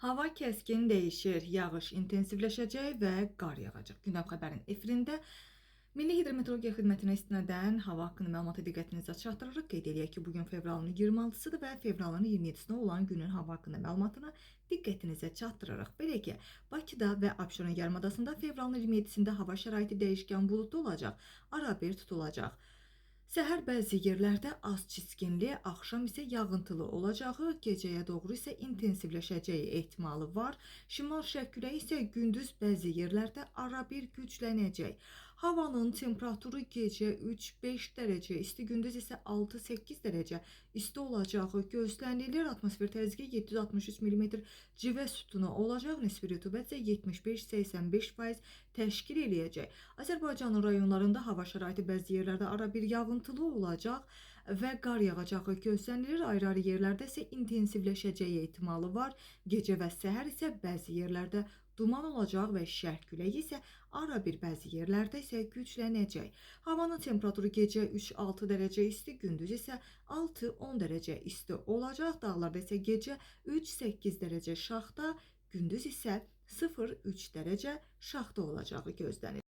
Hava kəskin dəyişir, yağış intensivləşəcək və qar yağacaq. Gündəm xəbərin efirində Milli Hidrometeorologiya Xidmətinə istinadən hava haqqında məlumatı diqqətinizə çatdırırıq. Qeyd eləyək ki, bu gün fevralın 26-sıdır və fevralın 27-sinə olan günün hava haqqında məlumatını diqqətinizə çatdırırıq. Belə ki, Bakıda və Abşeron yarımadasında fevralın 27-sində hava şəraiti dəyişkən buludlu olacaq, arabir tutulacaq. Səhər bəzi yerlərdə az çiskinli, axşam isə yağıntılı olacağı, gecəyə doğru isə intensivləşəcəyi ehtimalı var. Şimal-şərq küləyi isə gündüz bəzi yerlərdə arabir güclənəcək. Havanın temperaturu gecə 3-5 dərəcə isti, gündüz isə 6-8 dərəcə isti olacağı gözlənilir. Atmosfer təzyiqi 763 mm civə sütunu olacaq. Nisbi rütubət isə 75-85% təşkil eləyəcək. Azərbaycanın rayonlarında hava şəraiti bəzi yerlərdə arabir yağıntılı olacaq və qar yağacağı gözlənilir. Ayrı-ayrı yerlərdə isə intensivləşəcəyi ehtimalı var. Gecə və səhər isə bəzi yerlərdə duman olacaq və şərq küləyi isə arabir bəzi yerlərdə isə güclənəcək. Havanın temperaturu gecə 3-6 dərəcə isti, gündüz isə 6-10 dərəcə isti olacaq. Dağlarda isə gecə 3-8 dərəcə şaxta, gündüz isə 0-3 dərəcə şaxta olacağı gözlənilir.